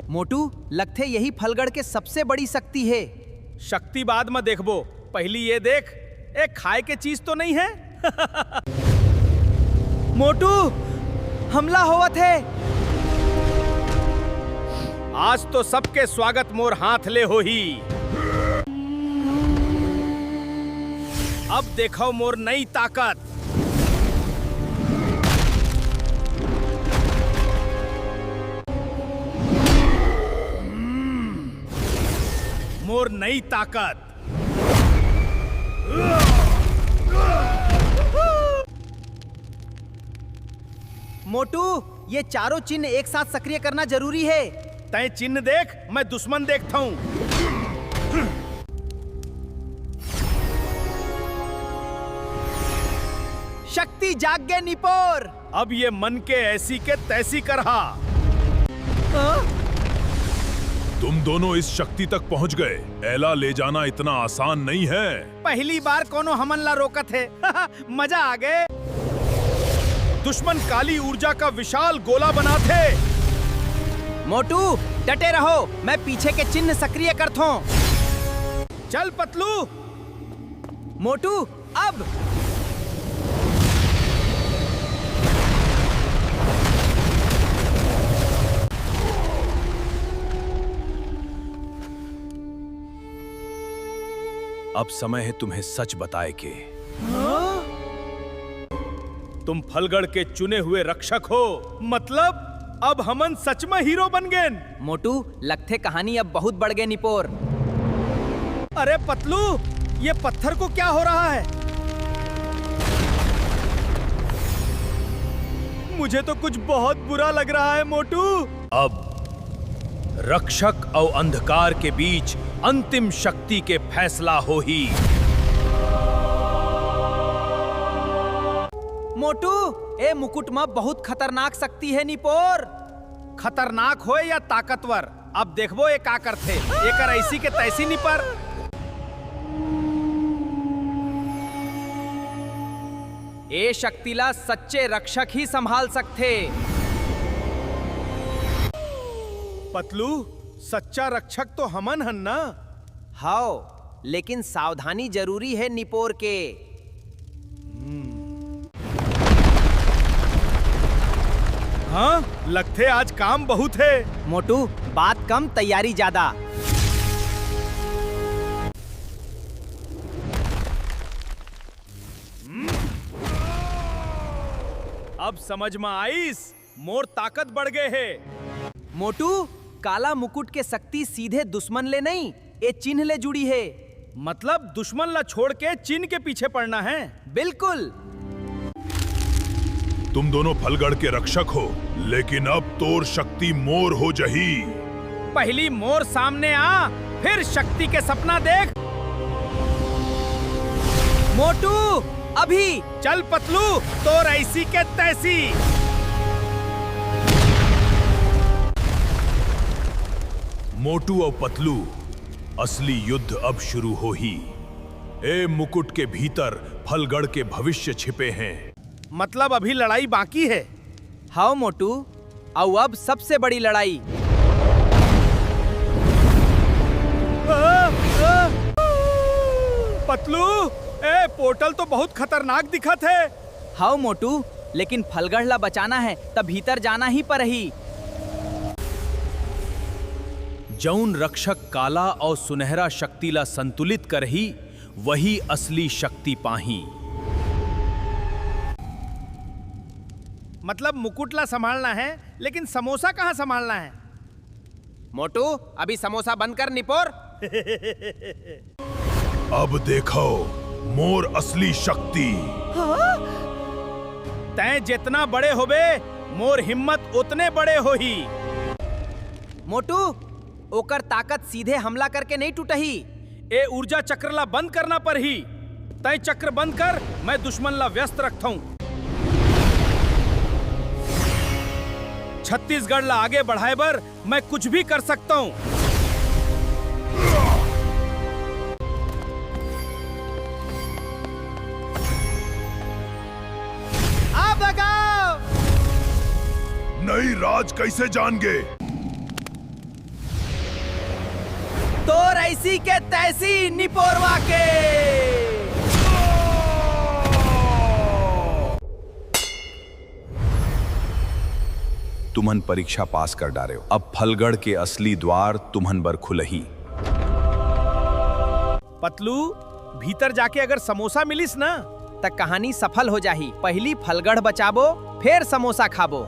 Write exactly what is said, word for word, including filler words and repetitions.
मोटू, लगथे यही फलगढ़ के सबसे बड़ी शक्ति हे। शक्ति बाद म देखबो, पहिली ये देख, ए खाए के चीज तो नहीं है? मोटू, हमला होवत हे। आज तो सबके स्वागत मोर हाथ ले होही। अब देखो मोर नई ताकत। मोर नई ताकत। मोटू, ये चारों चिन्ह एक साथ सक्रिय करना जरूरी हे। तैं चिन्ह देख, मैं दुश्मन देखता हूँ। शक्ति जाग गे निपोर। अब ये मन के ऐसी के तैसी करहा। हाँ? तुम दोनों इस शक्ति तक पहुंच गए। एला ले जाना इतना आसान नहीं है। पहली बार कोनो हमन ला रोकत हे। मजा आ गए। दुश्मन काली ऊर्जा का विशाल गोला बनाथे। मोटू, डटे रहो, मैं पीछे के चिन्ह सक्रिय करथों। चल पतलू। मोटू, अब। अब समय है तुम्हें सच बताए के। तुम फलगढ़ के चुने हुए रक्षक हो, मतलब अब हमन सच में हीरो बन गेन। मोटू, लगथे कहानी अब बहुत बढ़ गे निपोर। अरे पतलू, ये पत्थर को क्या हो रहा है? मुझे तो कुछ बहुत बुरा लग रहा है मोटू। अब रक्षक अउ अंधकार के बीच अंतिम शक्ति के फैसला होही। मोटू, ए मुकुट म बहुत खतरनाक शक्ति हे निपोर। खतरनाक होय या ताकतवर, अब देखबो ए का करथे। एकर ऐसी के तैसी निपर। ए शक्ति ला सच्चे रक्षक ही संभाल सकथे। पतलू, सच्चा रक्षक तो हमन हन ना? हव, लेकिन सावधानी जरूरी हे निपोर के। हाँ, लगथे आज काम बहुत हे। मोटू, बात कम, तैयारी ज्यादा। अब समझ म आइस, मोर ताकत बढ़ गे हे। मोटू, काला मुकुट के शक्ति सीधे दुश्मन ले नहीं, ए चिन्ह ले जुड़ी हे। मतलब दुश्मन ला छोड़ के चिन्ह के पीछे पड़ना है? बिल्कुल। तुम दोनों फलगढ़ के रक्षक हो, लेकिन अब तोर शक्ति मोर हो जही। पहली मोर सामने आ, फिर शक्ति के सपना देख। मोटू, अभी। चल पतलू, तोर ऐसी के तैसी। मोटू अउ पतलू, असली युद्ध अब शुरू होही। ए मुकुट के भीतर फलगढ़ के भविष्य छिपे हैं। मतलब अभी लड़ाई बाकी है। हव मोटू, अउ अब सबसे बड़ी लड़ाई। आ, आ, पतलू, ए पोर्टल तो बहुत खतरनाक दिखत हे। हव मोटू, लेकिन फलगढ़ ला बचाना है, त भीतर जाना ही परही। जउन रक्षक काला अउ सुनहरा शक्ति ला संतुलित करही, वही असली शक्ति पाही। मतलब मुकुट ला संभालना है, लेकिन समोसा कहाँ संभालना है? मोटू, अभी समोसा बंद कर निपोर। अब देखो मोर असली शक्ति। हाँ? तैं जितना बड़े होबे, मोर हिम्मत उतने बड़े होही। मोटू, ओकर ताकत सीधे हमला करके नहीं टूटही। ए ऊर्जा चक्र ला बंद करना परही। तैं चक्र बंद कर, मैं दुश्मन ला व्यस्त रखथौं। छत्तीसगढ़ ला आगे बढ़ाए बर मैं कुछ भी कर सकता हूँ। आग लगाओ। नहीं राज, कैसे जान गे? तोर ऐसी के तैसी निपोरवा के। तुमन परीक्षा पास कर डारेव, अब फलगढ़ के असली द्वार तुमन बर खुलही। पतलू, भीतर जाके अगर समोसा मिलिस ना, त कहानी सफल हो जाही। पहिली फलगढ़ बचाबो, फेर समोसा खाबो।